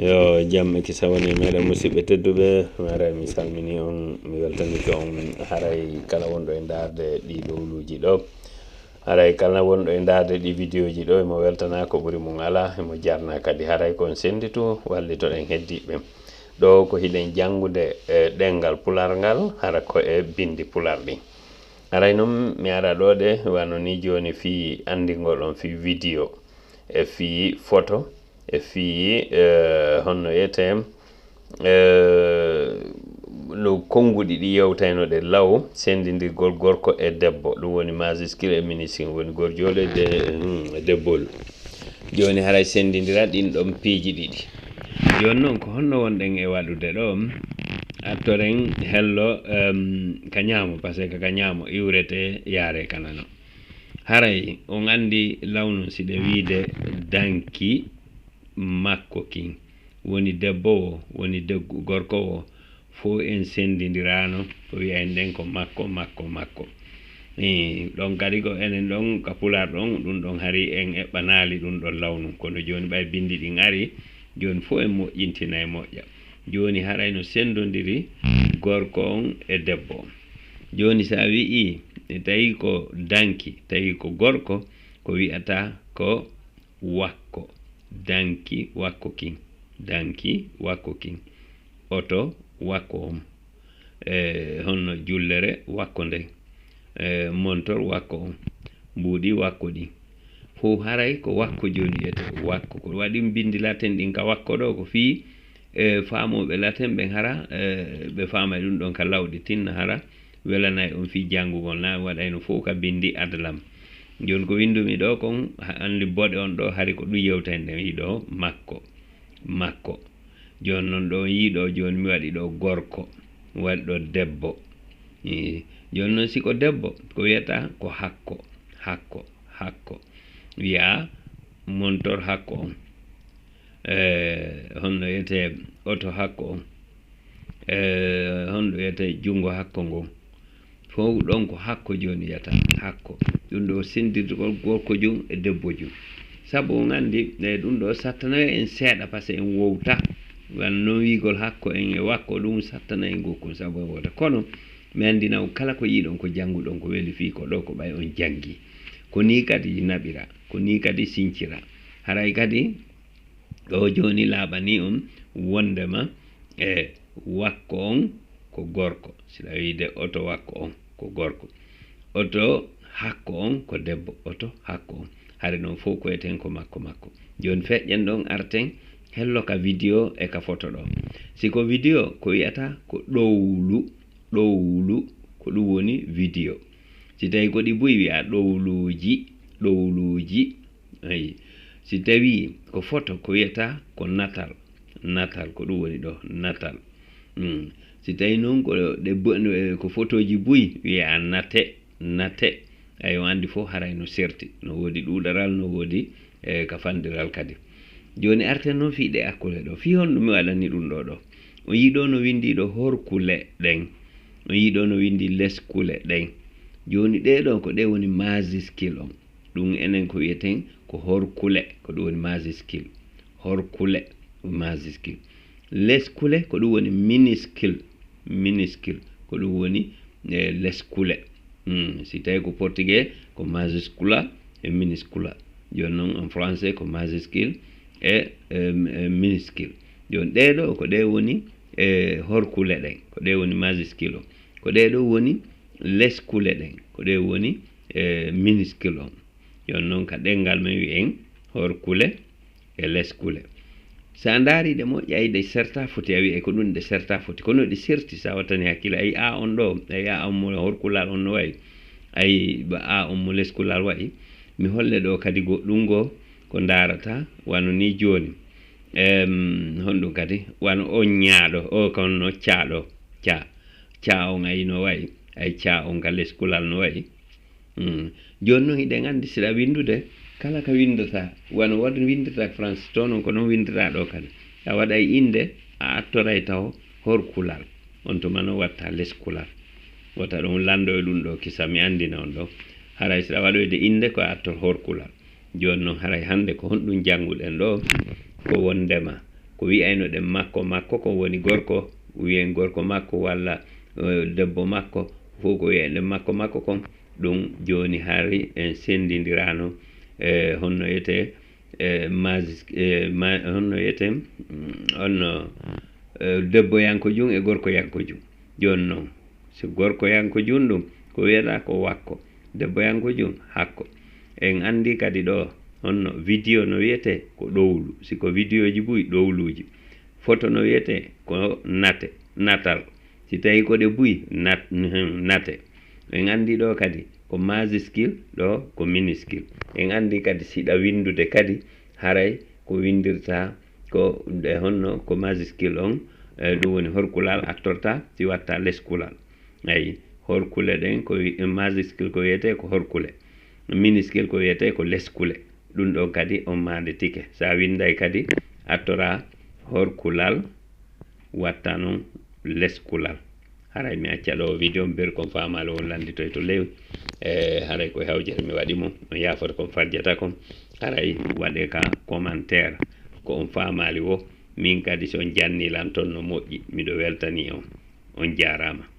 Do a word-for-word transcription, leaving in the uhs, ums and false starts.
Yo jam e kisa woni e meɗen, musidɓe tedduɓe. Haray mi salmini on, mi weltanike on. Haray kala wonɗo e ndaarde ɗi ɗowluuji ɗo, haray kala wonɗo e ndaarde ɗi vidéoji ɗo, emo weltana, ko ɓuri mum alaa, emo jarna kadi. Haray kon sennditu, wallitoɗen heddiiɓe. Ɗo ko hiɗen janngude e ɗemngal Pulaar ngal, hara ko e binndi Pulaar ɗin. Haray non mi ara ɗo de, wano ni jooni fii anndingol on fii vidéo, e fii photo, e fii, eh, honno wiyetee, eh, no konnguɗi ɗi yewtaynoɗen law, senndindirgol gorko e debbo, ɗum woni majuscule e minuscule, woni gorjol e de-, hmm, e debbol. Jooni haray senndindira ɗin ɗon piiji ɗiɗi. Jooni non ko honno wonɗen e waɗude ɗo? Attoren hello, em, ka ñaamo, parce que ka ñaamo iwrete yaare ka nano. Haray on anndi law non si ɗe wiide danki makko kin, woni debbo o, woni deggu-, gorko o, fow en senndindiraano, ko wi'en ɗen ko makko, makko, makko. Ii, ɗon kadi ko enen ɗon ka Pulaar ɗon, ɗum ɗon hari en eɓɓanaali ɗum ɗon law nun. Kono jooni ɓay binndi ɗin ari, jooni fow en moƴƴintina e moƴƴa. Jooni haray no senndondiri gorko on e debbo on. Jooni si a wi'ii, tawi ko danki, tawi ko gorko, ko wi'ata ko wakko, danki wakko kin, danki wakko kin, oto wakko on, e honno jullere wakko nden, e montor wakko on, mbuuɗi wakko ɗin. Fow haray ko wakko jooni wiyetee wakko. Ko waɗi binndi laten ɗin ka wakko ɗo, ko fii, e faamooɓe laten ɓen hara, e ɓe faamay ɗum ɗon ka lawɗi tinna hara welanay on fii janngugol, na waɗayno fow ka binndi adalam. Jooni ko winndumi ɗo kon, ha-, anndi boɗe on ɗo, hari ko ɗum yewtayɗen ɗen, wi'i ɗo makko, makko. Jooni non ɗo on yi'i ɗo, jooni mi waɗi ɗo gorko, mi waɗi ɗo debbo. Ii, jooni non si ko debbo, ko wiyata ko hakko, hakko, hakko. Wi'a montor hakko on. E honno wiyetee oto hakko on? E honno wiyetee junngo hakko ngon? Fow ɗon ko hakko jooni wiyata, hakko. Ɗum ɗo senndirgol gorko jum e debbo jum. Sabu on anndi, e ɗum ɗo sattanoyo en seeɗa, parce que en wowta. Wano non wi'ugol hakko en e wakko, ɗum sattana en gokkun sabu en wowta. Kono, mi anndina on kala ko yi'uɗon, ko jannguɗon, ko weli fii ko ɗo, ko ɓay on janngi. Ko nii kadi naɓira, ko nii kadi sincira. Haray kadi, ɗo jooni laaɓanii on wonndema e wakko on ko gorko. Si ɗa wiide oto wakko on ko gorko. Oto hakko on ko debbo. Oto hakko on. Hari non fow ko wiyeten ko makko makko. Jooni feƴƴen ɗon arten hello ka vidéo e ka photo ɗo. Si ko vidéo ko wiyata ko ɗowlu, ɗowlu ko ɗum woni vidéo. Si tawi ko ɗi buy wi'a ɗowluuji, ɗowluuji. Ayi. Si tawi ko photo ko wiyata ko natal, natal ko ɗum woni ɗo, natal. Mm. Si tawi non ko ɗe bo-, eh, ko photoji buy wi'a nate, nate. Ayi, on anndi fow haray no serti, no woodi ɗuuɗaral, no woodi, eh, ka fandiral kadi. Jooni arten non fii ɗe akkule ɗo. Fii honɗum mi waɗani ɗum ɗo ɗo? On yi'i ɗo no winndi ɗo horkule ɗen. On yi'i ɗo no winndi leskule ɗen. Jooni ɗee ɗo ko ɗe woni majuscule on. Ɗum enen ko wiyeten ko horkule, ko ɗum woni majuscule. Horkule, majuscule. Leskule, ko ɗum woni minuscule. Minuscule, ko ɗum woni, eh, leskule. Hmm, si tawi ko portugais, ko majuscula e minuscula. Jooni non en français, ko majuscule e, eh, eh, minuscule. Jooni ɗee ɗo, ko ɗe woni, eh, horkule ɗen, ko ɗe woni majuscule on. Ko ɗee ɗo woni leskule ɗen, ko ɗe woni, eh, minuscule on. Jooni non ka ɗemngal men wi'en horkule e leskule. Si a ndaari ɗe moƴƴa, ay ɗe serta foti, a wi'ay ko ɗum ɗe serta foti. Kono ɗe serti si a wattani hakkille. Ay A on ɗo, ay A on mo horkulal on no wa'i. Ay ba A on mo leskulal wa'i. Mi holle ɗo kadi goɗɗum goo ko ndaarata wano ni jooni. Em, honɗum kadi? Wano on ñaaɗo, o kon no caaɗo, ca. Ca on ay no wa'i. Ay ca on ka leskulal no wa'i. Mm. Jooni non hiɗen anndi si ɗa winndude, kala ka winndata, wano waɗ winndata France, to non ko non winndata ɗo kadi. A waɗay innde, a attoray taho horkulal. On tuma non watta leskulal. Wota ɗon lanndo e ɗum ɗo kisa mi anndina on ɗo. Haray si ɗa waɗoyde innde ko a attor horkulal. Jooni non haray hannde ko honɗum jannguɗen ɗo? Ko wonndema ko wiyaynoɗen makko makko kon woni gorko, wiyen gorko makko walla eh, debbo makko, fof ko wiyaynoɗen makko makko kon. Ɗum jooni hari en senndindiraano e honno wiyetee e majis e ma honno wiyetee mm, honno eh, debboyanko jum e gorkoyanko jum. Jooni noon si gorkoyanko jum ɗum ko wiyata ko wakko, debboyanko jum hakko. En anndi kadi ɗo honno vidéo no wiyetee ko ɗowlu, si ko vidéoji buy ɗowluuji, photo no wiyetee ko nate, natal. Si tawii ko ɗe buy nat nate. En anndi ɗo kadi ko majuscule, ɗo ko minuscule. En anndi kadi siɗa winndude kadi haray ko winndirta ko e honno ko majuscule on e ɗum woni horkulal attorta si watta leskulal. Ayi, horkule ɗen ko majuscule ko wiyetee ko horkule, minuscule ko wiyetee ko leskule. Ɗum ɗon kadi on maande tike. Sa winnday kadi attora horkulal watta noon leskulal. Haray mi acca ɗo video mbir kon faamaali won lannditoy to lew. E haray koye hawjere mi waɗi mo on yaafoto kon farjata kon. Haray waɗe ka commentaire ko on faamaali wo. Min kadi so on janni lan ton no moƴƴi miɗo weltani on. On jaaraama.